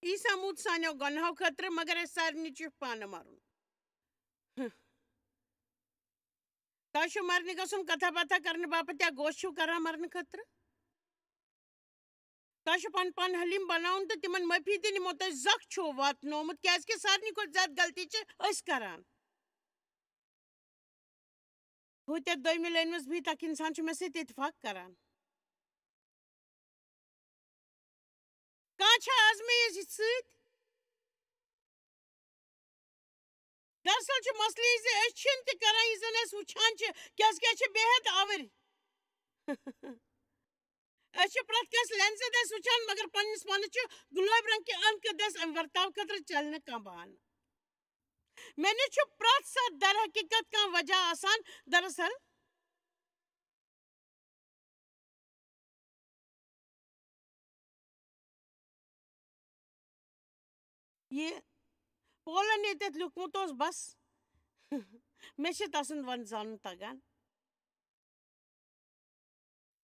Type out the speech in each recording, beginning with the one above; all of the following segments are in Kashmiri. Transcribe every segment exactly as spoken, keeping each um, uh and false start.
عیسیٰ موٗد سانیو گۄناہو خٲطرٕ، مگر اَسہِ سارنٕے چھُ پانہٕ مَرُن۔ ہہ۔ تۄہہِ چھُ مرنہِ گژھُن، کتھا باتھا کرنہٕ باپتھ یا گوش چھِو کران مرنہٕ خٲطرٕ؟ تۄہہِ چھُ پنُن پان حلیٖم بناوُن تہٕ تِمن معٲفی دِنۍ، یِمو تۄہہِ زکھ چھُو واتنومُت، کیازِ کہِ سارنٕے کھۄتہٕ زیادٕ غلطی چھِ أسۍ کران۔ ہُتٮ۪تھ دوٚیمہِ لٲنہِ منٛز بِہِتھ اکھ انسان چھُ مےٚ سۭتۍ اتفاق کران۔ کانٛہہ چھا آزمٲیِتھ سۭتۍ؟ دراصل چھُ مسلہٕ یہِ زِ أسۍ چھِنہٕ تہِ کران یہِ زن أسۍ وٕچھان چھِ، کیازِ کہِ أسۍ چھِ بے حد آوٕرۍ۔ أسۍ چھِ پرٛٮ۪تھ کٲنٛسہِ لینزِ دٔسۍ وٕچھان، مگر پننِس پانس چھُ گلابۍ رنگ کہِ انکہٕ دٔسۍ امہِ ورتاو خٲطرٕ چلہِ نہٕ کانٛہہ بہانہٕ۔ مےٚ نِش چھُ پرٛٮ۪تھ ساتہٕ در حقیقت کانٛہہ وجہ آسان۔ دراصل یہِ پولن ییٚتٮ۪تھ لیوٗکھمُت اوس، بس۔ مےٚ چھِ تسُنٛد وۄنۍ زانُن تگان۔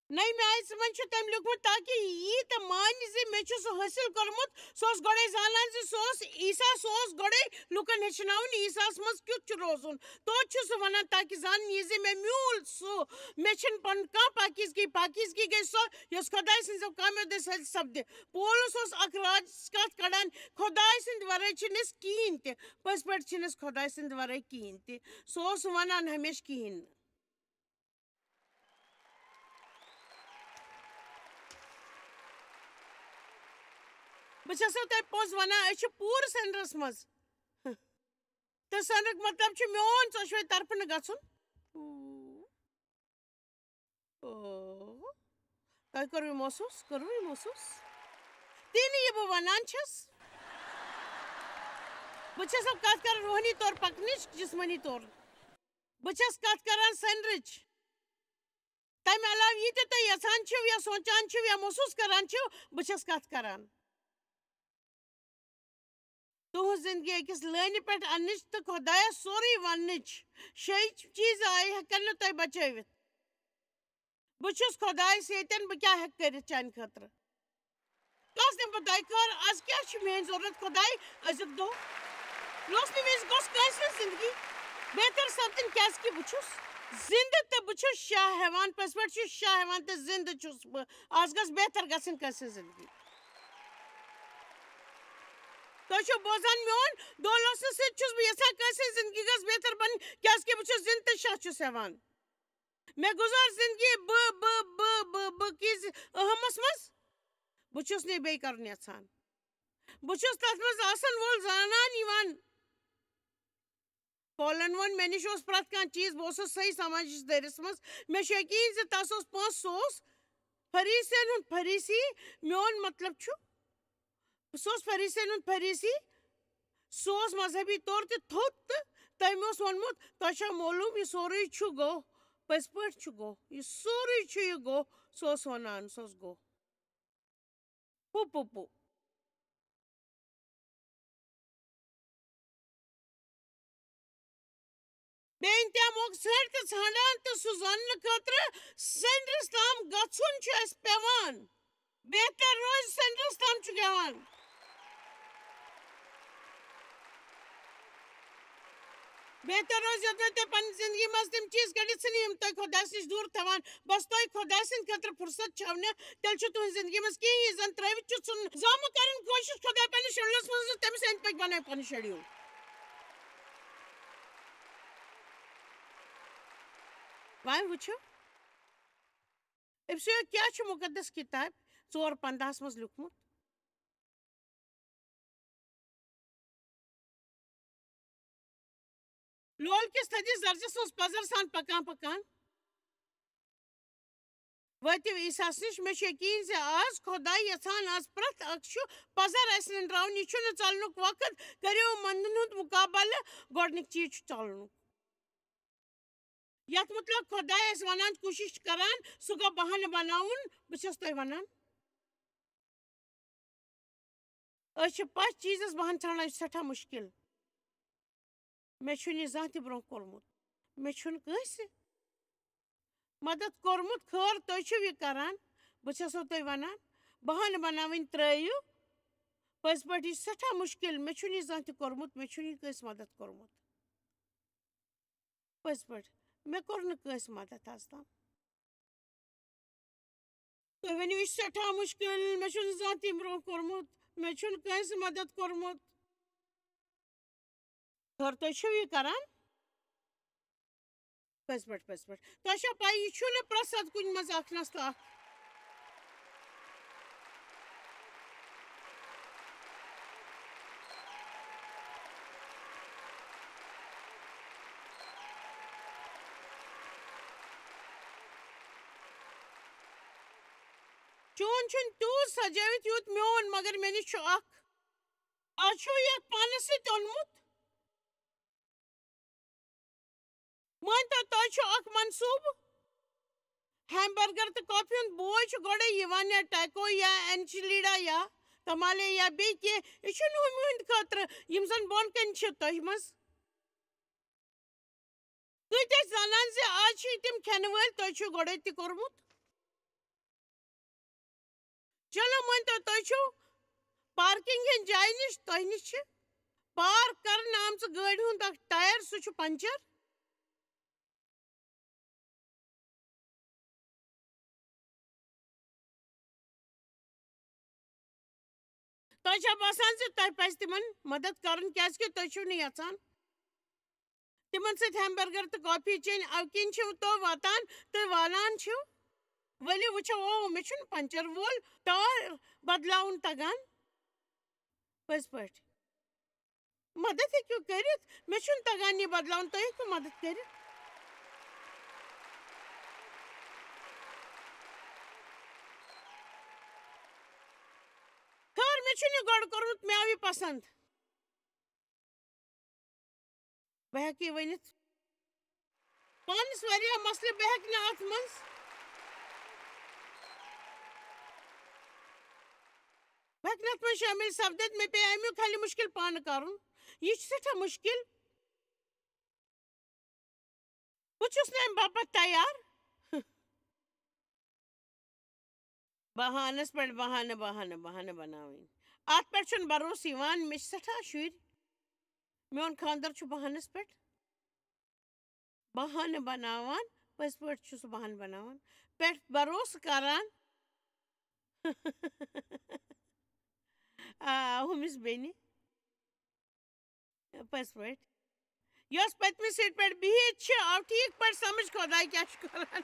نَیہِ میٛادِ منٛز چھُ تٔمۍ لیوٗکھمُت، تاکہِ یی تہٕ مانہِ زِ مےٚ چھُ سُہ حٲصِل کوٚرمُت۔ سُہ اوس گۄڈَے زانان زِ سُہ اوس عیسیٰ، سُہ اوس گۄڈَے لُکَن ہیٚچھناوُن عیسیٰ ہَس منٛز کیُتھ چھُ روزُن۔ توتہِ چھُ سُہ وَنان، تاکہِ زانُن یہِ زِ مےٚ میوٗل سُہ، مےٚ چھِنہٕ پَنُن کانٛہہ پاکیٖزگی۔ پاکیٖزگی گٔے سۄ، یۄس خۄداے سٕنٛزو کامیو دٔسۍ حٲصِل سَپدِ۔ پولُس اوس اَکھ راز کَتھ کَڑان، خۄداے سٕنٛدِ وَرٲے چھِنہٕ أسۍ کِہیٖنۍ تہِ۔ پٔزۍ پٲٹھۍ چھِنہٕ أسۍ خۄداے سٕنٛدِ وَرٲے کِہیٖنۍ تہِ۔ سُہ اوس وَنان ہمیشہِ کِہیٖنۍ نہٕ۔ بہٕ چھَسو تۄہہِ پوٚز وَنان، أسۍ چھِ پوٗرٕ سینٹرس منٛز۔ تہٕ سینٹرُک مطلب چھُ میون ژۄشوَے طرفہٕ نہٕ گژھُن۔ او، تۄہہِ کوٚروٕ محسوٗس؟ کوٚروٕ محسوٗس؟ تی نہٕ یہِ بہٕ وَنان چھَس۔ بہٕ چھَسو کَتھ کَران روحٲنی طور پَکنٕچ، جسمٲنی طور۔ بہٕ چھَس کَتھ کَران سینٹرٕچ۔ تَمہِ علاوٕ یہِ تہِ تُہۍ یَژھان چھِو یا سونٛچان چھِو یا محسوٗس کَران چھِو، بہٕ چھَس کَتھ کَران۔ تُہٕنٛز زِندگی أکِس لٲنہِ پٮ۪ٹھ اَننٕچ تہٕ خۄدایَس سورُے وَننٕچ شے چیٖز آیہِ ہٮ۪کَن نہٕ تۄہہِ بَچٲوِتھ۔ بہٕ چھُس خۄدایَس ییٚتٮ۪ن، بہٕ کیٛاہ ہٮ۪کہٕ کٔرِتھ چانہِ خٲطرٕ؟ کَس دِمہٕ بہٕ دۄیہِ خٲر؟ آز کیٛاہ چھُ میٛٲنۍ ضروٗرت خۄداے أزیُک دۄہ؟ مےٚ اوس نہٕ وِزِ گوٚژھ کٲنٛسہِ ہٕنٛز زِندگی بہتر سَپدٕنۍ، کیٛازِکہِ بہٕ چھُس زِندٕ تہٕ بہٕ چھُس شاہ ہٮ۪وان، پٔزۍ پٲٹھۍ چھُس شاہ ہٮ۪وان تہٕ زِندٕ چھُس بہٕ۔ آز گژھِ بہتر گژھٕنۍ کٲنٛسہِ ہٕنٛز زِندگی۔ تُہۍ چھِو بوزان میون دولوسہٕ سۭتۍ چھُس بہٕ یَژھان کٲنٛسہِ ہٕنٛز زِندگی گژھِ بہتر بَنٕنۍ، کیٛازِکہِ بہٕ چھُس زِندٕ تہٕ شاہ چھُس ہٮ۪وان۔ مےٚ گُزار زِندگی بہٕ، بہٕ، بہٕ، بہٕ، بہٕ کِس اہمَس منٛز۔ بہٕ چھُس نہٕ یہِ بیٚیہِ کَرُن یَژھان۔ بہٕ چھُس تَتھ منٛز آسَن وول زانان یِوان۔ پولن ووٚن، مےٚ نِش اوس پرٛٮ۪تھ کانٛہہ چیٖز، بہٕ اوسُس صحیح سماجِچ دٲیرَس منٛز۔ مےٚ چھُ یقیٖن زِ تَس اوس پونٛسہٕ، سُہ اوس فریٖسِیَن ہُنٛد فریٖسی۔ میون مطلب چھُ، سُہ اوس فریٖسِیَن ہُنٛد فریٖسی۔ سُہ اوس مذہبی طور تہِ تھوٚد تہٕ تٔمۍ اوس ووٚنمُت، "تۄہہِ چھا معلوٗم، یہِ سورُے چھُ گوٚو، پٔزۍ پٲٹھۍ چھُ گوٚو، یہِ سورُے چھُ، یہِ گوٚو۔" سُہ اوس وَنان، سُہ اوس گوٚو۔ پُ پُ پُ۔ بے انتہا موقعہٕ ژھٲنٛڈ تہٕ ژھانٛڈان تہٕ سُہ زاننہٕ خٲطرٕ سینٹرس تام گژھُن چھُ اَسہِ پٮ۪وان۔ بہتر روزِ سینٹرس تام چھُ گٮ۪وان۔ بہتر روزِ یوٚتام تۄہہِ پننہِ زندگی منٛز تِم چیٖز کٔڑِتھ ژھٕنِو، یِم تۄہہِ خۄدایَس نِش دوٗر تھاوان۔ بس تۄہہِ خۄداے سٕنٛدِ خٲطرٕ فرصت چھَو نہٕ، تیٚلہِ چھُ تُہٕنٛزِ زندگی منٛز کِہیٖنۍ یہِ زن ترٛٲوِتھ چھُ ژھُن۔ زامہٕ کَرٕنۍ کوٗشِش خۄداے پننِس شیڈیوٗلَس منٛز زِ تٔمِس أنٛدۍ پٔکۍ بنٲیِو پنٕنۍ شیڈیوٗل۔ وۄنۍ وٕچھِو، أمۍ سٕے کیٛاہ چھُ مُقدس کِتابہِ ژور پنٛداہَس منٛز لیوٗکھمُت؟ لول کِس تھدِس درجس منٛز پزر سان پکان پکان وٲتِو عیسیٰ ہس نِش۔ مےٚ چھُ یقیٖن زِ آز خۄداے یژھان، آز پرٛٮ۪تھ اکھ چھُ پزر اَسہِ نِنٛدراوُن۔ یہِ چھُنہٕ ژلنُک وقت۔ کٔرِو مندن ہُنٛد مُقابلہٕ۔ گۄڈٕنیُک چیٖز چھُ ژلنُک۔ یتھ مُتعلق خۄداے اَسہِ ونان کوٗشِش چھُ کران، سُہ گوٚو بہانہٕ بناوُن۔ بہٕ چھَس تۄہہِ ونان، أسۍ چھِ پرٛٮ۪تھ چیٖزس بہانہٕ ژھانڈان، یہِ چھُ سٮ۪ٹھاہ مُشکِل۔ مےٚ چھُنہٕ یہِ زانٛہہ تہِ برٛونٛہہ کوٚرمُت۔ مےٚ چھُنہٕ کٲنٛسہِ مدد کوٚرمُت۔ خٲر، تُہۍ چھِو یہِ کران، بہٕ چھَسو تۄہہِ ونان، بہانہٕ بناوٕنۍ ترٛٲیِو۔ پٔزۍ پٲٹھۍ، یہِ چھُ سٮ۪ٹھاہ مُشکِل، مےٚ چھُنہٕ یہِ زانٛہہ تہِ کوٚرمُت، مےٚ چھُنہٕ یہِ کٲنٛسہِ مدد کوٚرمُت۔ پٔزۍ پٲٹھۍ، مےٚ کوٚر نہٕ کٲنٛسہِ مدد آز تام۔ تُہۍ ؤنِو، یہِ چھُ سٮ۪ٹھاہ مُشکِل، مےٚ چھُنہٕ زانٛہہ تہِ برٛونٛہہ کوٚرمُت، مےٚ چھُنہٕ کٲنٛسہِ مدد کوٚرمُت۔ خٲر، تُہۍ چھِو یہِ کران؟ پٔزۍ پٲٹھۍ، پٔزۍ پٲٹھۍ۔ تۄہہِ چھا پَے، یہِ چھُنہٕ پرٛٮ۪تھ ساتہٕ کُنہِ منٛز اکھ نَس تہٕ اکھ۔ چون چھُنہٕ تیوٗت سجٲوِتھ یوٗت میون، مگر مےٚ نِش چھُ اکھ۔ آز چھُ یتھ پانس سۭتۍ اوٚنمُت۔ مٲنۍ تو، تۄہہِ چھُ اکھ منصوٗبہٕ۔ ہیمبرگر تہٕ کافی ہُنٛد بوے چھُ گۄڈے یِوان، یا ٹیکو یا انچلیڈا یا تمالے یا بیٚیہِ کینٛہہ۔ یہِ چھُنہٕ ہُمہِ ہٕنٛدِ خٲطرٕ، یِم زن بۄن کنہِ چھِ تۄہہِ منٛز۔ کۭتیاہ چھِ زانان زِ آز چھِ تِم کھٮ۪نہٕ وٲلۍ، تۄہہِ چھُ گۄڈے تہِ کوٚرمُت؟ چلو، مٲنۍ تو، تۄہہِ چھُو پارکنگ ہٕنٛدِ جایہِ نِش، تۄہہِ نِش چھِ پارک کرنہٕ آمژٕ گٲڑۍ ہُنٛد اکھ ٹائر، سُہ چھُ پنچر۔ تۄہہِ چھا باسان زِ تۄہہِ پزِ تِمن مدد کرُن، کیازِ کہِ تُہۍ چھِو نہٕ یژھان تِمن سۭتۍ ہیمبرگر تہٕ کافی چیٚنۍ؟ اَوٕ کِنۍ چھِو تُہۍ واتان تہٕ والان چھِو، "ؤلِو وٕچھو، او، مےٚ چھُنہٕ پنچر وول ٹائر بدلاوُن تگان۔" پٔزۍ پٲٹھۍ۔ مدد ہیٚکِو کٔرِتھ؟ مےٚ چھُنہٕ تگان یہِ بدلاوُن، تُہۍ ہیٚکِو مدد کٔرِتھ؟ خٲر، مےٚ چھُنہٕ یہِ گۄڈٕ کوٚرمُت، مےٚ آو یہِ پسنٛد۔ بہٕ ہیٚکہٕ یہِ ؤنِتھ۔ پانس واریاہ مسلہٕ، بہٕ ہیٚکہٕ نہٕ اتھ منٛز، بہٕ ہیٚکہٕ نہٕ اتھ منٛز شٲمِل سپدِتھ، مےٚ پیٚیہِ امیُک حل مُشکِل پانہٕ کرُن۔ یہِ چھُ سٮ۪ٹھاہ مُشکِل۔ بہٕ چھُس نہٕ امہِ باپتھ تیار۔ بہانس پٮ۪ٹھ بہانہٕ، بہانہٕ، بہانہٕ بناوٕنۍ۔ اتھ پٮ۪ٹھ چھُنہٕ بھروسہٕ یِوان۔ مےٚ چھِ سٮ۪ٹھاہ شُرۍ۔ میون خانٛدر چھُ بہانس پٮ۪ٹھ بہانہٕ بناوان۔ پٔزۍ پٲٹھۍ چھُ سُہ بہانہٕ بناوان۔ پٮ۪ٹھ بھروسہٕ کران۔ آ، ہُمِس بیٚنہِ۔ پٔزۍ پٲٹھۍ۔ یۄس پٔتمہِ سیٖٹہِ پٮ۪ٹھ بِہِتھ چھِ، آو ٹھیٖک پٲٹھۍ سمجھ خۄداے کیٛاہ چھُ کران۔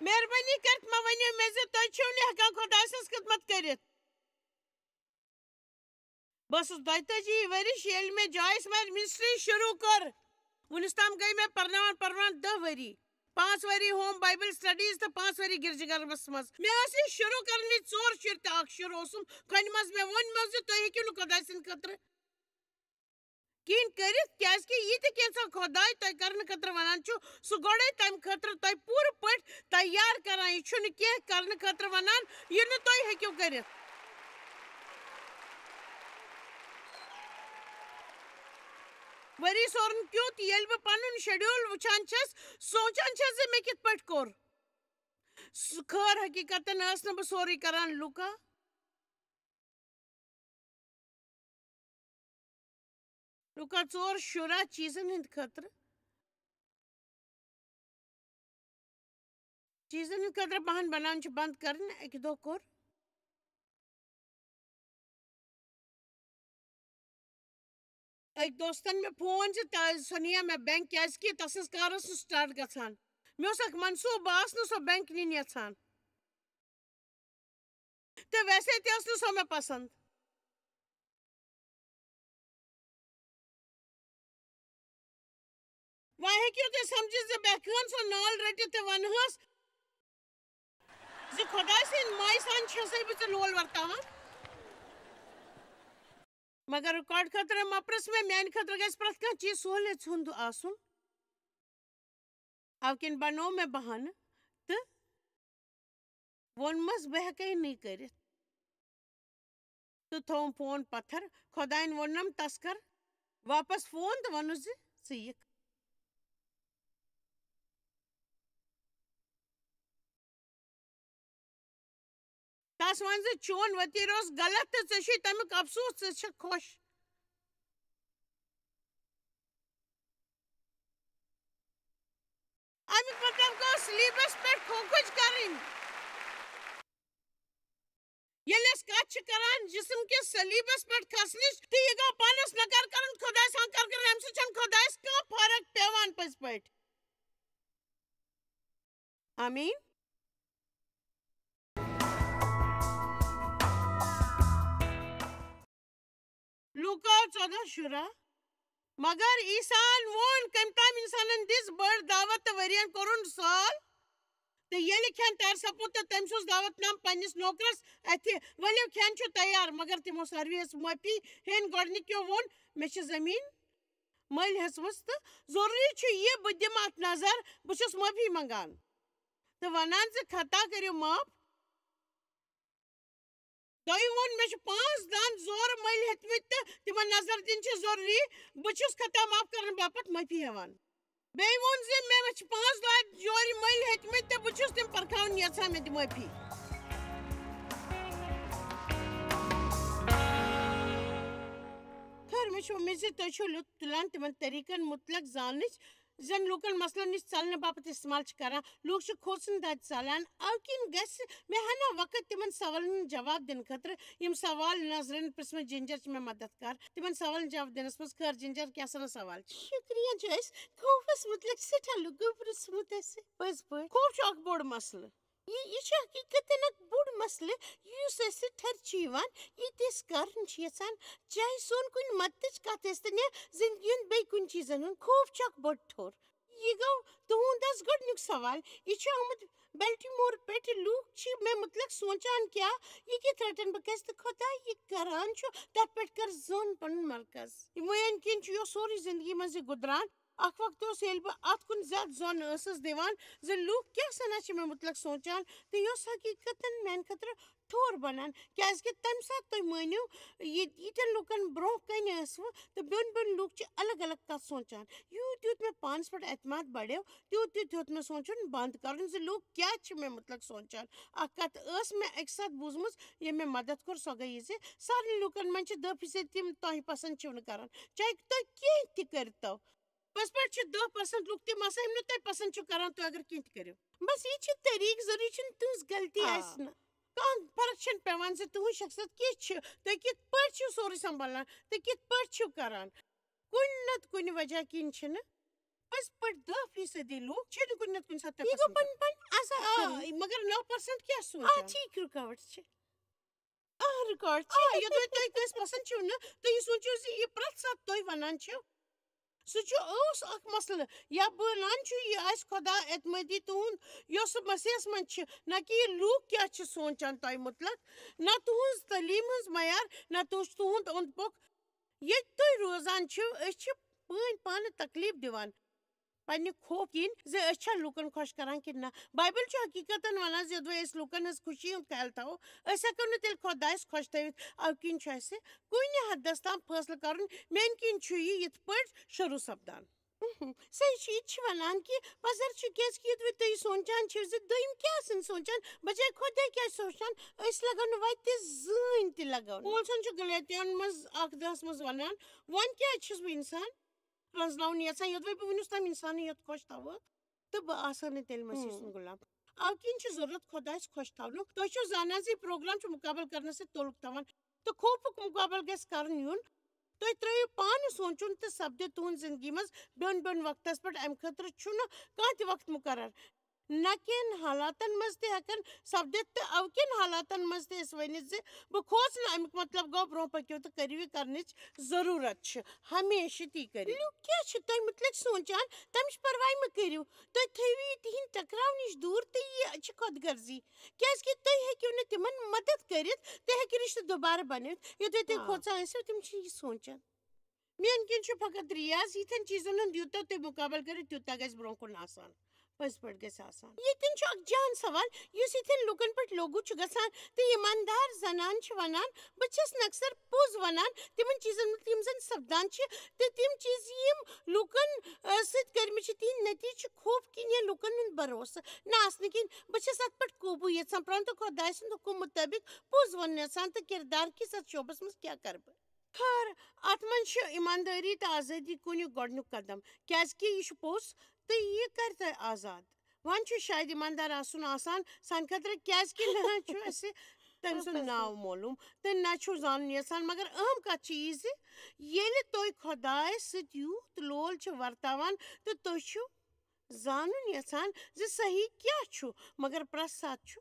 مہربٲنی کٔرِتھ مہ ؤنِو مےٚ زِ تُہۍ چھِو نہٕ ہٮ۪کان خۄداے سٕنٛز خدمت کٔرِتھ۔ بہٕ ٲسٕس دۄیتٲجی ؤرِش، ییٚلہِ مےٚ جویِس مینر منسٹری شروٗع کٔر۔ وُنِس تام گٔے مےٚ پرناوان پرناوان دَہ ؤری۔ پانٛژھ ؤری ہوم بایبل سٹڈیز تہٕ پانٛژھ ؤری گرجہٕ گرمس منٛز۔ مےٚ ٲس یہِ شروٗع کرنٕچ ژور شُرۍ تہٕ اکھ شُر اوسُم۔ کھۄنہِ منٛز مےٚ ووٚن مےٚ زِ تُہۍ ہیٚکِو نہٕ خۄداے سٕنٛدِ خٲطرٕ کِہیٖنۍ کٔرِتھ، کیازِ کہِ یہِ تہِ کینٛژھا خۄداے تۄہہِ کرنہٕ خٲطرٕ ونان چھُ، سُہ گۄڈے تمہِ خٲطرٕ تۄہہِ پوٗرٕ پٲٹھۍ تیار کران۔ یہِ چھُنہٕ کینٛہہ کرنہٕ خٲطرٕ ونان، یہِ نہٕ تُہۍ ہیٚکِو کٔرِتھ۔ ؤری سورُن کیُتھ، ییٚلہِ بہٕ پنُن شیڈول وٕچھان چھَس، سونٛچان چھَس زِ مےٚ کِتھ پٲٹھۍ کوٚر۔ سُہ خٲر حقیٖقتن ٲس نہٕ بہٕ سورُے کران۔ لوٗکا، لوٗکا ژور شُراہ، چیٖزن ہٕنٛدِ خٲطرٕ، چیٖزن ہٕنٛدِ خٲطرٕ بہانہٕ بناوُن چھُ بنٛد کرٕنۍ۔ اَکہِ دۄہ کوٚر أکۍ دوستن مےٚ فون زِ تہ-، سۄ نِیا مےٚ بینک، کیازِ کہِ تسٕنٛز کار ٲس نہٕ سٹارٹ گژھان۔ مےٚ اوس اکھ منصوٗبہٕ، بہٕ آس نہٕ سۄ بینک نِنۍ یژھان۔ تہٕ ویسے تہِ ٲس نہٕ سۄ مےٚ پسنٛد۔ وۄنۍ ہیٚکِو تُہۍ سمجھِتھ زِ بہٕ ہٮ۪کہٕ ہن سۄ نال رٔٹِتھ تہٕ ونہٕ ہس زِ خۄداے سٕنٛدۍ مایہِ سان چھسے بہٕ ژےٚ لول ورتاوان۔ مگر ریکارڈ خٲطرٕ مہ پرژھ مےٚ، میانہِ خٲطرٕ گژھِ پرٛٮ۪تھ کانٛہہ چیٖز سہوٗلیژ ہُنٛد آسُن۔ اَوٕ کِنۍ بنوو مےٚ بہانہٕ تہٕ ووٚنمَس، "بہٕ ہٮ۪کَے نہٕ یہِ کٔرِتھ۔" تہٕ تھووُم فون پتھر۔ خۄدایَن ووٚننم، "تَس کر واپس فون تہٕ وَنُس زِ ژٕ یِکھ۔" تس ون زِ چون وتیرٕ اوس غلط تہٕ ژےٚ چھُے تمیُک افسوس، ژٕ چھکھ خۄش۔ امیُک مطلب گوٚو صلیبس پٮ۪ٹھ کھوکھٕج کرٕنۍ۔ ییٚلہِ أسۍ کتھ چھِ کران جسم کِس صلیبس پٮ۪ٹھ کھسنٕچ، تہٕ یہِ گوٚو پانس نکار کرُن، خۄدایس انکار کرُن، امہِ سۭتۍ چھنہٕ خۄدایس کانٛہہ فرق پٮ۪وان پٔزۍ پٲٹھۍ۔ آمین۔ لوکا ژۄدہ شُراہ۔ مگر عیسیٰ ہن ووٚن، کٔمۍ تام انسانن دِژ بٔڑ دعوت تہٕ ؤرین کوٚرُن سال۔ تہٕ ییٚلہِ کھٮ۪ن تیار سپُد تہٕ تٔمۍ سوٗز دعوت نام پننِس نوکرس اَتھِ، "ؤلِو، کھٮ۪ن چھُ تیار۔" مگر تِمو ساروِیو ٲس معٲفی ہیٚنۍ۔ گۄڈٕنِکیو ووٚن، "مےٚ چھِ زٔمیٖن مٔلۍ ہیٚژمٕژ تہٕ ضروٗری چھُ یہِ بہٕ دِمہٕ اَتھ نظر، بہٕ چھُس معٲفی منٛگان تہٕ وَنان زِ خطا کٔرِو معاف۔" دوٚیِم ووٚن، "مےٚ چھِ پانٛژھ دَنٛد زورٕ مٔلۍ ہیٚتمٕتۍ تہٕ تِمن نظر دِنۍ چھِ ضروٗری۔ بہٕ چھُس خطا معاف کرنہٕ باپتھ معٲفی ہٮ۪وان۔" بیٚیہِ ووٚن زِ، "مےٚ چھِ پانٛژھ دۄہ جورِ مٔلۍ ہیٚتمٕتۍ تہٕ بہٕ چھُس تِم پرکھاوٕنۍ یژھان، مےٚ دِ معٲفی۔" خٲر، مےٚ چھُ اُمید زِ تُہۍ چھِو لُطف تُلان تِمن طریٖقن مُتعلق زاننٕچ، زن لوٗکن مسلن نِش ژلنہٕ باپتھ استعمال چھِ کران۔ لوٗکھ چھِ کھوژُن دادِ ژلان، اَوٕ کِنۍ گژھِ مےٚ ہنا وقت تِمن سوالن ہُنٛد جواب دِنہٕ خٲطرٕ، یِم سوال نظرن پرژھمٕتۍ جنجر چھِ مےٚ مدد کر۔ تِمن سوالن جواب دِنس منٛز خٲر جنجر کیٛاہ سنا سوال چھِ؟ شُکریہ جویس، خوفس مُتعلق سٮ۪ٹھاہ لُکو پرژھمُت اَسہِ۔ پٔزۍ پٲٹھۍ، خوف چھُ اکھ بوٚڑ مسلہٕ۔ یہِ، یہِ چھُ حقیٖقتن اکھ بوٚڑ مسلہٕ، یُس اَسہِ ٹھر چھُ یِوان، یہِ تہِ أسۍ کرُن چھِ یژھان، چاہے سون کُنہِ متٕچ کتھ ٲسۍ تن یا زندگی ہُنٛد بیٚیہِ کُنہِ چیٖزن ہُنٛد۔ خوف چھُ اکھ بوٚڑ ٹھوٚر۔ یہِ گوٚو تُہُنٛد حظ گۄڈٕنیُک سوال۔ یہِ چھُ آمُت بیلٹیمور پٮ۪ٹھ۔ لوٗکھ چھِ مےٚ مُتعلق سونٛچان کیٛاہ؟ یہِ کِتھ رَٹَن بہٕ؟ کیٛازِ تہٕ خۄداے یہِ کَران چھُ، تَتھ پٮ۪ٹھ کَر زوٚن پَنُن مرکز۔ یِمَے أنٛدۍ کِنۍ چھُ یہِ سورُے زِندگی منٛز یہِ گُدران۔ اَکھ وقت اوس، ییٚلہِ بہٕ اَتھ کُن زیادٕ زوٚن ٲسٕس دِوان زِ لوٗکھ کیٛاہ سَنا چھِ مےٚ مُتعلق سونٛچان، تہٕ یہِ اوس حقیٖقتَن میٛانہِ خٲطرٕ ٹھوٚر بَنان، کیٛازِکہِ تَمہِ ساتہٕ تُہۍ مٲنِو، یہِ، ییٖتٮ۪ن لوٗکَن برٛونٛہہ کَنہِ ٲسوٕ تہٕ بیوٚن بیوٚن لوٗکھ چھِ الگ الگ کَتھ سونٛچان۔ یوٗت یوٗت مےٚ پانَس پٮ۪ٹھ اعتماد بَڑیو، تیوٗت تیوٗت ہیوٚت مےٚ سونٛچُن بنٛد کَرُن زِ لوٗکھ کیٛازِ چھِ مےٚ مُتعلق سونٛچان۔ اَکھ کَتھ ٲس مےٚ اَکہِ ساتہٕ بوٗزمٕژ، ییٚمۍ مےٚ مدد کوٚر، سۄ گٔے یہِ زِ سارنٕے لوٗکَن منٛز چھِ دَہ فیٖصد تِم تۄہہِ پسنٛد چھِو نہٕ کَران، چاہے تُہۍ کینٛہہ تہِ کٔرۍتو۔ پٔزۍ پٲٹھۍ چھِ دَہ پٔرسنٹ لُکھ تِم آسان، یِم نہٕ تۄہہِ پسنٛد چھِو کران، تُہۍ اگر کینٛہہ تہِ کٔرِو۔ بس یہِ چھِ طریٖقہٕ، ضروٗری چھُنہٕ تُہٕنٛز غلطی آ۔ آسہِ نہٕ۔ کانٛہہ فرق چھَنہٕ پٮ۪وان زِ تُہٕنٛز شخصیت کِژھ چھِ، تُہۍ کِتھ پٲٹھۍ چھِو سورُے سنبھالان، تُہۍ کِتھ پٲٹھۍ چھِو کران۔ کُنہِ نتہٕ کُنہِ وجہ کِنۍ چھِنہٕ پٔزۍ پٲٹھۍ دَہ فیٖصدی لُکھ چھِنہٕ کُنہِ نتہٕ کُنہِ ساتہٕ تۄہہِ یہِ گوٚو پسنٛد پنُن کران۔ پنُن عذاب آ، پنُن۔ مگر نَو پٔرسنٹ کیٛاہ آ، سونٛچان؟ ٹھیٖک رُکاوٹ چھِ۔ آ، رِکارڈ چھِ۔ آ، یوٚدوَے تۄہہِ کٲنٛسہِ پسنٛد چھِو نہٕ، تُہۍ یہِ سوٗنٛچِو زِ یہِ پرٛٮ۪تھ ساتہٕ تُہۍ وَنان چھِو، سُہ چھُ، اوس اَکھ مسلہٕ۔ یا بہٕ وَنان چھُ، یہِ آسہِ خۄدا اعتمٲدی تُہُنٛد، یۄس سُہ مسیحَس منٛز چھِ، نہ کہِ یہِ لوٗکھ کیٛاہ چھِ سونٛچان تۄہہِ مُتعلق، نہ تُہٕنٛز تعلیٖم ہٕنٛز معیار، نہ تُہٕنٛز، تُہُنٛد اوٚنٛد پوٚک۔ ییٚتہِ تُہۍ روزان چھِو، أسۍ چھِ پٲنۍ پانہٕ تکلیٖف دِوان۔ پننہِ خوف کِنۍ زِ أسۍ چھا لوٗکن خۄش کران کِنہٕ نہ۔ بایبل چھُ حقیٖقتن وَنان زِ یوٚدوَے أسۍ لوٗکن ہٕنٛز خوشی ہُنٛد خیال تھاوو، أسۍ ہٮ۪کو نہٕ تیٚلہِ خۄدایَس خۄش تھٲوِتھ۔ اَمہِ کِنۍ چھُ اَسہِ کُنہِ حدس تام فٲصلہٕ کرُن، میٛانہِ کِنۍ چھُ یہِ یِتھ پٲٹھۍ شروٗع سپدان۔ صحیح چھُ، یہِ تہِ چھُ وَنان کہِ پَزر چھُ، کیٛازِ کہِ یوٚدوَے تُہۍ یہِ سونٛچان چھِو زِ دوٚیِم کیٛاہ آسَن سونٛچان، بجایہِ خۄداے کیٛاہ چھُ سونٛچان، أسۍ لَگو نہٕ وَتہِ زٕہٕنۍ تہِ لَگو نہٕ۔ پولسن چھُ غلطین منٛز اَکھ دَہَس منٛز وَنان، وۄنۍ کیٛازِ چھُس بہٕ اِنسان پرٛزناوُن یژھان، یوٚدوَے بہٕ وٕنیُک تام اِنسانٕے یوت خۄش تھاوٕ، تہٕ بہٕ آسہٕ ہا نہٕ تیٚلہِ مسیح ہُم۔ سُنٛد غلام۔ اَوٕ کِنۍ چھِ ضروٗرت خۄدایَس خۄش تھاونُک۔ تُہۍ چھِو زانان زِ یہِ پروگرام چھُ مُقابلہٕ کرنہٕ سۭتۍ تعلق تھاوان، تہٕ خوفُک مُقابلہٕ گژھِ کرُن یُن۔ تُہۍ ترٛٲیِو پانہٕ سونٛچُن تہٕ سپدِ تُہُنٛد زِندگی منٛز بیوٚن بیوٚن وقتَس پٮ۪ٹھ۔ اَمہِ خٲطرٕ چھُنہٕ کانٛہہ تہِ وقت مُقرر۔ نہ کٮ۪ن حالاتن منٛز تہِ ہٮ۪کن سپدِتھ، تہٕ اَوٕ کٮ۪ن حالاتن منٛز تہِ أسۍ ؤنِتھ زِ بہٕ کھوژ نہٕ، اَمیُک مطلب گوٚو برٛونٛہہ پٔکِو تہٕ کٔرِو یہِ کرنٕچ ضروٗرت چھِ، ہمیشہِ تی کٔرِو۔ لوٗکھ کیٛاہ چھِ تۄہہِ مُتعلِق سونٛچان، تَمِچ پرواے مہٕ کٔرِو۔ تُہۍ تھٲیِو یہِ تِہِنٛدِ ٹکراو نِش دوٗر، تہٕ یہِ چھِ خۄد غرضی، کیٛازِکہِ تُہۍ ہیٚکِو نہٕ تِمن مدد کٔرِتھ، تُہۍ ہیٚکِو رِشتہٕ دُبارٕ بنٲوِتھ۔ یوٚدوَے تُہۍ آ۔ کھوژان ٲسِو، تِم چھِ یہِ سونٛچان۔ میٛانہِ کِنۍ چھُ فقط ریاض، یِتھٮ۪ن چیٖزن ہُنٛد یوٗتاہ تُہۍ مُقابلہٕ کٔرِو، تیوٗتاہ گژھِ برٛونٛہہ کُن آسان۔ پٔزۍ پٲٹھۍ گژھِ آسان۔ ییٚتٮ۪ن چھُ اکھ جان سوال، یُس یِتھٮ۪ن لوٗکن پٮ۪ٹھ لوگوٗ چھُ گژھان تہٕ ایٖماندار زنان چھِ وَنان، "بہٕ چھَس نہ اکثر پوٚز وَنان تِمن چیٖزن مُتعلِق یِم زَن سپدان چھِ، تہٕ تِم چیٖز یِم لوٗکن، آ، سۭتۍ کٔرمٕتۍ چھِ، تِہِنٛدۍ نٔتیٖجہٕ چھِ خوف کِنۍ کینٛہہ لوٗکن ہُنٛد بھروسہٕ نہٕ آسنہٕ کِنۍ، بہٕ چھَس اَتھ پٮ۪ٹھ قوبوٗ یژھان، پرنتو خۄداے سُنٛد حُکم مُطٲبِق پوٚز وَنُن یژھان تہٕ کِردار کِس اَتھ شعبس منٛز کیٛاہ کَرٕ بہٕ؟ خٲر، اَتھ منٛز چھِ ایٖماندٲری تہٕ آزٲدی کُنیُک گۄڈٕنیُک قدم، کیٛازِکہِ یہِ چھُ پوٚز تہٕ یہِ کَرِ تۄہہِ آزاد۔ وۄنۍ چھُ شاید ایٖماندار آسُن آسان سانہِ خٲطرٕ، کیٛازِکہِ نہ چھُ اَسہِ تٔمۍ سُنٛد ناو معلوٗم تہٕ نہ چھُ زانُن یژھان۔ مگر اہم کَتھ چھِ یہِ زِ ییٚلہِ تُہۍ خۄدایَس سۭتۍ یوٗت لول چھِ ورتاوان تہٕ تُہۍ چھِو زانُن یژھان زِ صحیح کیٛاہ چھُ، مگر پرٛٮ۪تھ ساتہٕ چھُ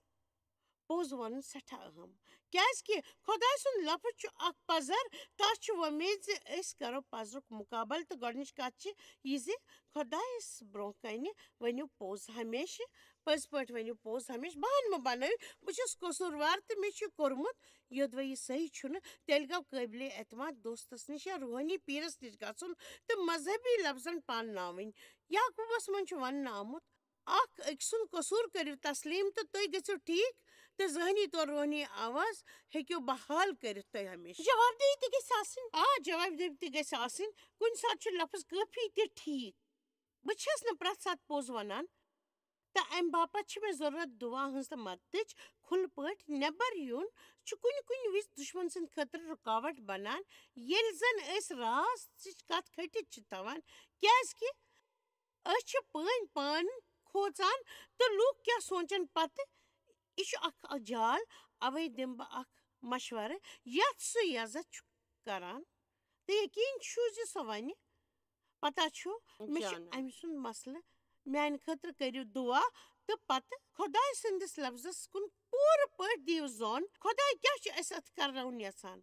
پوٚز وَنُن سٮ۪ٹھاہ اہم، کیٛازِکہِ خۄداے سُنٛد لفظ چھُ اکھ پزر۔ تَس چھُ وۄمید زِ أسۍ کرو پزرُک مُقابلہٕ۔ تہٕ گۄڈٕنِچ کَتھ چھِ یہِ زِ خۄدایَس برٛونٛہہ کنہِ ؤنِو پوٚز ہمیشہٕ، پٔزۍ پٲٹھۍ ؤنِو پوٚز ہمیشہٕ۔ بہانہٕ مہٕ بنٲیِو، بہٕ چھُس قصوٗروار تہٕ مےٚ چھُ کوٚرمُت۔ یوٚدوَے یہِ صحیح چھُنہٕ، تیٚلہِ گوٚو قٲبلِ اعتماد دوستَس نِش یا روحٲنی پیٖرَس نِش گژھُن تہٕ مذہبی لفظن پانناوٕنۍ۔ یعقوٗبَس منٛز چھُ وَننہٕ آمُت، اکھ أکۍ سُنٛد قصوٗر کٔرِو تسلیٖم تہٕ تُہۍ گٔژھِو ٹھیٖک، تہٕ ذہنی طور روحٲنی آواز ہیٚکِو بحال کٔرِتھ تۄہہِ ہمیشہٕ۔ جواب دہی تہِ گژھِ آسٕنۍ۔ آ، جواب دہی تہِ گژھِ آسٕنۍ۔ کُنہِ ساتہٕ چھُ لفظ کٲفی تہِ ٹھیٖک۔ بہٕ چھَس نہٕ پرٛٮ۪تھ ساتہٕ پوٚز وَنان، تہٕ اَمہِ باپتھ چھِ مےٚ ضروٗرت دُعا ہٕنٛز تہٕ مدتٕچ۔ کھُلہٕ پٲٹھۍ نٮ۪بر یُن چھُ کُنہِ کُنہِ وِزِ دُشمن سٕنٛدِ خٲطرٕ رُکاوٹ بنان، ییٚلہِ زن أسۍ رازٕچ کتھ کھٔٹِتھ چھِ تھاوان، کیازِ کہِ أسۍ چھِ پٲنۍ پان کھوژان تہٕ لوٗکھ کیٛاہ سونٛچن پتہٕ۔ یہِ چھُ اکھ، اکھ جال، اوے دِمہٕ بہٕ اکھ مشورٕ یتھ سُہ یزتھ چھُ کران۔ تہٕ یقیٖن چھُ زِ سۄ ونہِ، پتہ چھُ، مےٚ چھُ جانان۔ أمۍ سُنٛد مسلہٕ، میانہِ خٲطرٕ کٔرِو دُعا تہٕ پتہٕ خۄداے سٕنٛدِس لفظس کُن پوٗرٕ پٲٹھۍ دِیِو زون۔ خۄداے کیٛاہ چھُ اَسہِ اتھ کرناوُن یژھان؟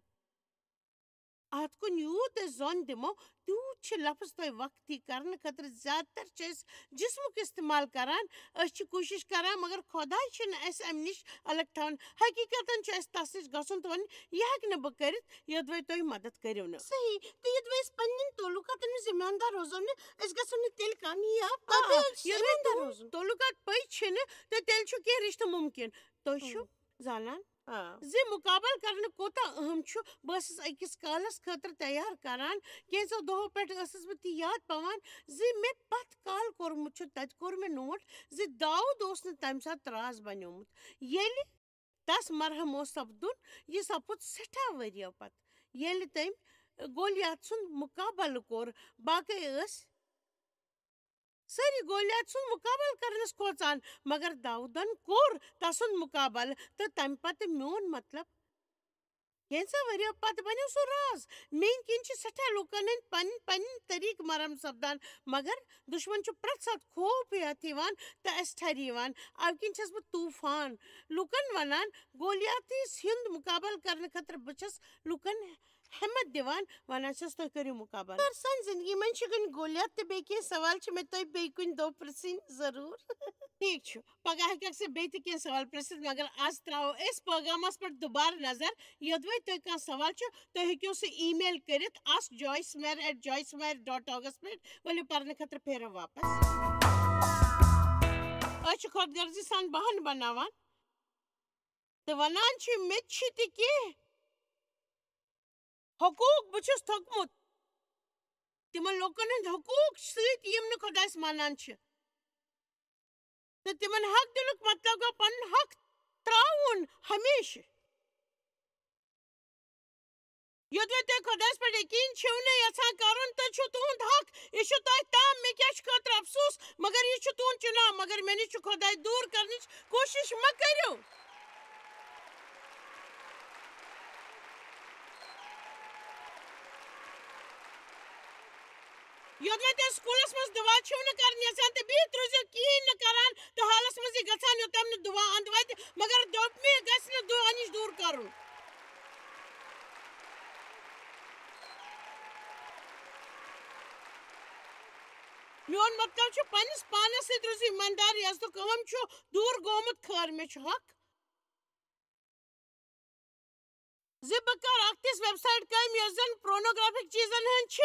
اتھ کُن یوٗت أسۍ زۄن دِمو، تیوٗت چھِ لفظ تۄہہِ وقتی کرنہٕ خٲطرٕ۔ زیادٕ تر چھِ أسۍ جسمُک استعمال کران، أسۍ چھِ کوٗشش کران، مگر خۄداے چھِنہٕ اَسہِ امہِ نِش الگ تھاوان۔ حقیقتاً چھُ اَسہِ تس نِش گژھُن تہٕ ونُن، "یہِ ہٮ۪کہٕ نہٕ بہٕ کٔرِتھ، یوٚدوَے تُہۍ مدد کٔرِو نہٕ۔" صحیح۔ تہٕ یوٚدوَے أسۍ پننٮ۪ن تعلقاتن منٛز ایماندار روزو نہٕ، أسۍ گژھو نہٕ تیٚلہِ کامیاب۔ آ، پتہٕ چھُ یوٚدوَے ایماندار تُہُنٛد روزُن۔ تعلقات پٔزۍ چھِنہٕ، تہٕ تیٚلہِ چھُ کینٛہہ رشتہٕ مُمکِن۔ تُہۍ چھِو اۭں۔ زانان آ۔ زِ مُقابلہٕ کرنہٕ کوٗتاہ اہم چھُ۔ بہٕ ٲسٕس أکِس کالس خٲطرٕ تیار کران۔ کینٛژو دۄہو پٮ۪ٹھ ٲسٕس بہٕ تہِ یاد پاوان زِ مےٚ پتھ کال کوٚرمُت چھُ، تتہِ کوٚر مےٚ نوٹ زِ داوٗد اوس نہٕ تمہِ ساتہٕ راز بنیومُت، ییٚلہِ تس مرحم اوس سپدُن۔ یہِ سپُد سٮ۪ٹھاہ ؤرۍیو پتہٕ، ییٚلہِ تٔمۍ گولیات سُنٛد مُقابلہٕ کوٚر۔ باقٕے ٲسۍ سٲری گولیات سُنٛد مُقابلہٕ کرنس کھوژان، مگر داوٗدن کوٚر تسُنٛد مُقابلہٕ تہٕ تمہِ پتہٕ میون مطلب۔ کینٛژھا ؤرۍیو پتہٕ بنیو سُہ راز۔ میٛٲنۍ کِنۍ چھِ سٮ۪ٹھاہ لوٗکن ہٕنٛدۍ پنٕنۍ پنٕنۍ طریٖقہٕ مرحم سپدان، مگر دُشمن چھُ پرٛٮ۪تھ ساتہٕ خوف ہٮ۪تھ یِوان تہٕ اَسہِ ٹھرِ یِوان۔ اَمہِ کِنۍ چھَس بہٕ طوٗفان لوٗکن ونان، گولیاتس ہُنٛد مُقابلہٕ کرنہٕ خٲطرٕ بہٕ چھَس لوٗکن ہٮ۪مت دِوان، ونان چھَس، "تُہۍ کٔرِو مُقابلہٕ۔" مگر سانہِ زندگی منٛز چھِ کُنہِ گولیات تہٕ بیٚیہِ کینٛہہ سوال چھِ مےٚ تۄہہِ بیٚیہِ کُنہِ دۄہ پرٛژھٕنۍ ضروٗر۔ ٹھیٖک چھُ، پگاہ ہٮ۪کَکھ ژٕ بیٚیہِ تہِ کینٛہہ سوال پرٛژھِتھ، مگر آز ترٛاوو أسۍ پٲغامَس پٮ۪ٹھ دُبارٕ نظر۔ یوٚدوَے تۄہہِ کانٛہہ سوال چھُ، تُہۍ ہیٚکِو سُہ ای میل کٔرِتھ ask joycemer at joycemer dot org-س پٮ۪ٹھ۔ ؤلِو پرنہٕ خٲطرٕ پھیرو واپس۔ أسۍ چھِ خۄد غرضی سان بہانہٕ بناوان تہٕ ونان چھِ، "مےٚ تہِ چھِ تہِ کینٛہہ حقوٗق، بہٕ چھُس تھوٚکمُت۔ تِمن لوٗکن ہٕنٛدۍ حقوٗق سۭتۍ یِم نہٕ خۄدایس مانان چھِ۔ تہٕ تِمن حق دِنُک مطلب گوٚو پنُن حق ترٛاوُن ہمیشہٕ۔ یوٚدوَے تُہۍ خۄدایس پٮ۪ٹھ یقیٖن چھِو نہٕ یژھان کرُن، تہٕ چھُ تُہُنٛد حق، یہِ چھُ تۄہہِ تام، مےٚ کیٛاہ چھُ خٲطرٕ افسوٗس، مگر یہِ چھُ تُہُنٛد چُناو، مگر مےٚ نِش چھُ خۄداے دوٗر کرنٕچ کوٗشِش مہ کٔرِو۔" یوٚدوَے تُہۍ سکوٗلس منٛز دُعا چھِو نہٕ کران یژھان تہٕ بِہِتھ روٗزِو کِہیٖنۍ نہٕ کران تہٕ حالس منٛز یہِ گژھان، یوٚتام نہٕ دُعا اَنٛد واتہِ، مگر دوٚپمے گژھِ نہٕ دُعا نِش دوٗر کرُن۔ میون مطلب چھُ، پننِس پانس سۭتۍ روٗزِو ایماندار، یس دُکام چھُ دوٗر گوٚمُت۔ خٲر، مےٚ چھُ حق زِ بہٕ کرٕ اکھ تِژھ ویب سائٹ قٲیِم، یۄس زن پورنوگرافک چیزن ہٕنٛز چھِ،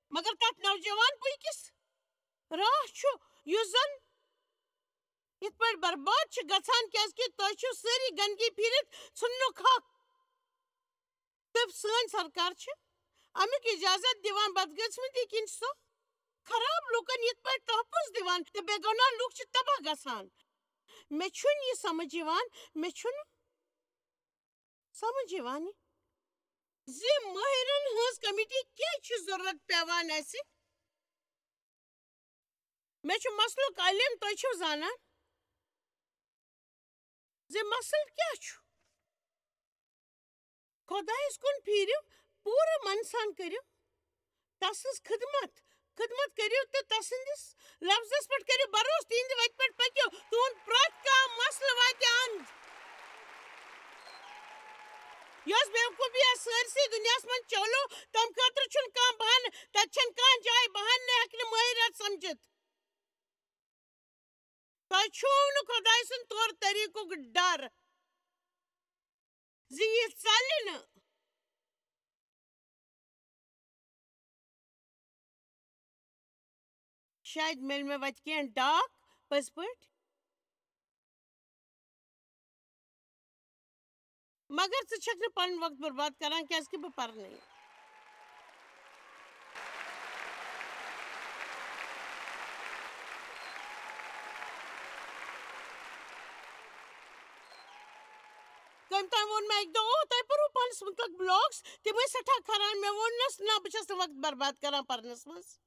مگر تتھ نوجوان پُیہِ کِس راہ چھُ، یُس زن یِتھ پٲٹھۍ برباد چھِ گژھان، کیازِ کہِ تۄہہِ چھِو سٲری گندگی پھیٖرِتھ ژھُننُک حق۔ تہٕ سٲنۍ سرکار چھِ اَمیُک اجازت دِوان، بدقسمتی کِنۍ چھِ سۄ خراب لوٗکن یِتھ پٲٹھۍ تحفظ دِوان تہٕ بے گۄناہ لوٗکھ چھِ تباہ گژھان۔ مےٚ چھُنہٕ یہِ سمجھ یِوان، مےٚ چھُنہٕ سمجھ یِوان یہِ زِ مٲہرن ہٕنٛز کمیٹی کیٛازِ چھِ ضروٗرت پٮ۪وان اَسہِ۔ مےٚ چھُ مسلُک علم، تُہۍ چھِو زانان زِ مسلہٕ کیٛاہ چھُ۔ خۄدایَس کُن پھیٖرِو، پوٗرٕ من سان کٔرِو تسٕنٛز خدمت۔ خدمت کٔرِو تہٕ تسٕنٛدِس لفظس پٮ۪ٹھ کٔرِو بھروسہٕ، تِہنٛدِ وتہِ پٮ۪ٹھ پٔکِو، تُہُنٛد پرٛٮ۪تھ کانٛہہ مسلہٕ واتہِ اند۔ یۄس بیوقوفی آسہِ سٲرسٕے دُنیاہس منٛز چلو، تمہِ خٲطرٕ چھُنہٕ کانٛہہ بہانہٕ، تتہِ چھَنہٕ کانٛہہ جاے بہانہٕ نہٕ ہیٚکہِ نہٕ مٲہِر اَتھ سمجھِتھ۔ تۄہہِ چھُو نہٕ خۄداے سُنٛد طور طریٖقُک ڈر زِ یہِ ژلہِ نہٕ۔ شاید میلہِ مےٚ وتہِ کینٛہہ ڈاکھ، پٔزۍ پٲٹھۍ۔ مگر ژٕ چھکھ نہٕ پنُن وقت برباد کران، کیازِ کہِ بہٕ پرنہٕ یہِ۔ کٔمۍ تام ووٚن مےٚ اکہِ دۄہ، "او، تۄہہِ پوٚروٕ پانس مُتعلق blogs؟" تِم ٲسۍ سٮ۪ٹھاہ کھران۔ مےٚ ووٚننس، "نہ، بہٕ چھس نہٕ وقت برباد کران پرنس منٛز۔"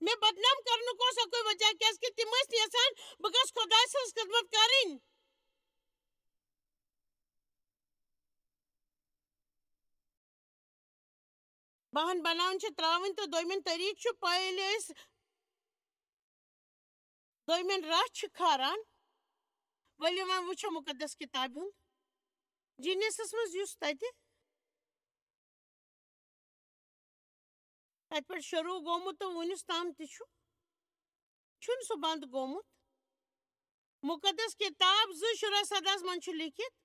مےٚ بدنام کرنُک اوس اکُے وجہ، کیازِ کہِ تِم ٲسۍ نہٕ یژھان بہٕ گژھٕ خۄداے سٕنٛز خدمت کرٕنۍ۔ بہان بناوٕنۍ چھِ ترٛاوٕنۍ، تہٕ دوٚیمٮ۪ن طریٖقہٕ چھُ، پٲلۍ ٲسۍ دوٚیمٮ۪ن راہ چھِ کھاران۔ ؤلِو وۄنۍ وٕچھو مُقدس کِتابہِ ہُنٛد جینیسَس منٛز یُس تَتہِ، تَتہِ پٮ۪ٹھ شروٗع گوٚمُت تہٕ وُنِس تام تہِ چھُ، چھُنہٕ سُہ بنٛد گوٚمُت۔ مُقدس کِتاب زٕ شُراہ سداہَس منٛز چھُ لیٖکھِتھ،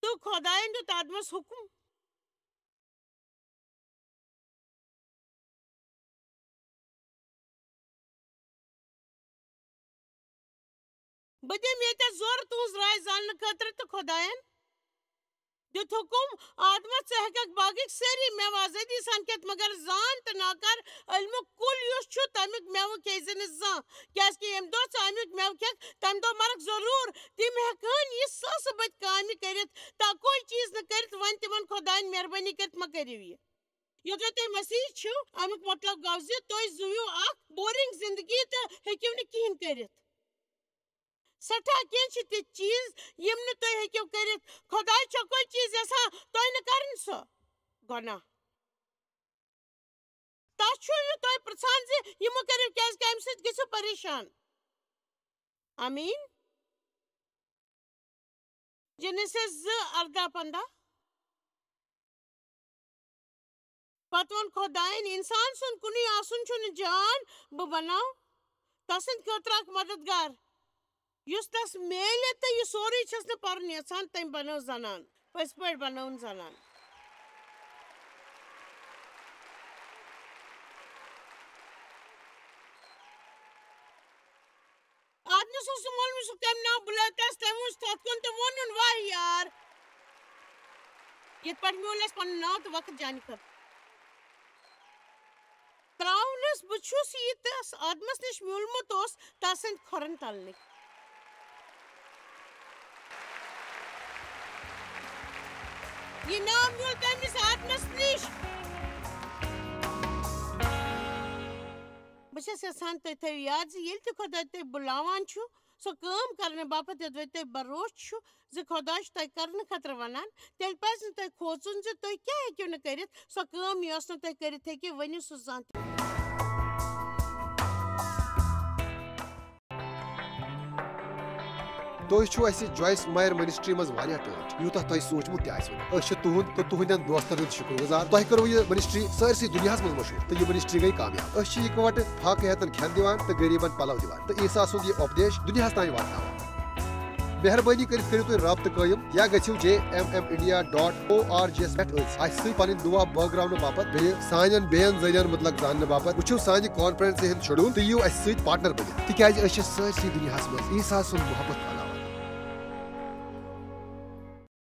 "تہٕ خۄدایَن دیُت آدمَس حُکُم، بہٕ دِمہٕ ییٚتٮ۪تھ زورٕ تُہٕنٛز راے زاننہٕ خٲطرٕ، تہٕ خۄدایَن دیُت حُکُم، آدمَس، ژٕ ہیٚکَکھ باغٕکۍ سٲری مٮ۪وٕ آزٲدی سان کھٮ۪تھ، مگر زان تہٕ ناکار علمُک کُل یُس چھُ، تَمیُک مٮ۪وٕ کھیٚیہِ زِ نہٕ زانٛہہ، کیٛازِکہِ ییٚمہِ دۄہ ژٕ اَمیُک مٮ۪وٕ کھٮ۪کھ، تَمہِ دۄہ مَرَکھ ضروٗر۔ تِم ہٮ۪کہٕ ہَن یہِ ساسہٕ بٔدۍ کامہِ کٔرِتھ، تہٕ اَکُے چیٖز نہٕ کٔرِتھ، وۄنۍ تِمَن خۄدایَن مہربٲنی کٔرِتھ مہ کٔرِو یہِ۔ یوٚتام تُہۍ مسیح چھِو، اَمیُک مطلب گوٚو زِ تُہۍ زُوِو اَکھ boring زِندگی تہٕ ہیٚکِو نہٕ کِہیٖنۍ کٔرِتھ۔ سٮ۪ٹھاہ کینٛہہ چھِ تِتھۍ چیٖز یِم نہٕ تُہۍ ہیٚکِو کٔرِتھ۔ خۄداے چھُ اَکُے چیٖز یَژھان، تۄہہِ نہٕ کَرٕنۍ سۄ گۄناہ۔ تَس چھُ یہِ تۄہہِ پرٛژھان زِ یہِ مہٕ کٔرِو، کیٛازِکہِ اَمہِ سۭتۍ گٔژھِو پریشان۔ آمیٖن۔ جینیسِس زٕ، اَرداہ، پنٛداہ۔ پتہٕ ووٚن خۄدایَن، "اِنسان سُنٛد کُنُے آسُن چھُنہٕ جان، بہٕ بناو تسٕنٛدِ خٲطرٕ اکھ مددگار، یُس تس میلہِ تہٕ یہِ سورُے چھَس نہٕ پرُن یژھان، تٔمۍ بنٲو زنان۔" پٔزۍ پٲٹھۍ بنٲوٕن زنان۔ آدمس اوس نہٕ معلوم سُہ کمہِ ناو بُلٲوتس، تٔمۍ وُچھ تتھ کُن تہٕ ووٚنُن، "واہ یار، یِتھ پٲٹھۍ میوٗل اَسہِ پنُن ناو تہٕ وقت جانہِ خٲطرٕ ترٛاونس، بہٕ چھُس یہِ تس آدمس نِش میوٗلمُت اوس، تس سٕنٛدِ کھۄرن تل نِکھ۔" یہِ ناو میوٗل تٔمِس آدمس نِش۔ بہٕ چھَس یَژھان تُہۍ تھٲیِو یاد زِ ییٚلہِ تہِ خۄداے تُہۍ بُلاوان چھُ، سۄ کٲم کرنہٕ باپتھ یَتھ پٮ۪ٹھ تۄہہِ بروسہٕ چھُ زِ خۄداے چھُ تۄہہِ کرنہٕ خٲطرٕ وَنان، تیٚلہِ پَزِ نہٕ تۄہہِ کھوژُن زِ تُہۍ کیٛاہ ہیٚکِو نہٕ کٔرِتھ۔ سۄ کٲم، یۄس نہٕ تُہۍ کٔرِتھ ہیٚکِو، ؤنِو سُہ زانٛہہ تہِ۔ تُہۍ چھِو اَسہِ جویِس مایر منسٹری منٛز واریاہ ٹٲٹھۍ، یوٗتاہ تۄہہِ سوٗنٛچمُت تہِ آسِوٕ نہٕ۔ أسۍ چھِ تُہُنٛد تہٕ تُہٕنٛدٮ۪ن دوستن ہُنٛد شُکر گُزار۔ تۄہہِ کٔروٕ یہِ منسٹری سٲرسٕے دُنیاہَس منٛز مشہوٗر، تہٕ یہِ منسٹری گٔے کامیاب۔ أسۍ چھِ یِکوَٹہٕ فاقہٕ ہیتن کھٮ۪ن دِوان تہٕ غریٖبن پلو دِوان، تہٕ عیسیٰ سُنٛد یہِ اُپدیش دُنیاہَس تام واتناوان۔ مہربٲنی کٔرِتھ کٔرِو تُہۍ رابطہٕ قٲیِم یا گٔژھِو J M M India dot O R G یَس پٮ۪ٹھ أتھۍ اَسہِ سۭتۍ پنٕنۍ دُعا بٲگراونہٕ باپتھ، بیٚیہِ سانٮ۪ن بیٚین ذٔریعن مُتعلق زاننہٕ باپتھ۔ وٕچھِو سانہِ کانفرنسہِ ہُنٛد شیڈول تہٕ یِیِو اَسہِ سۭتۍ پارٹنر بٔنِتھ، تِکیازِ أسۍ چھِ سٲرسٕے دُنیاہَس منٛز عیسیٰ سُنٛد محبت پھٔہلاوان۔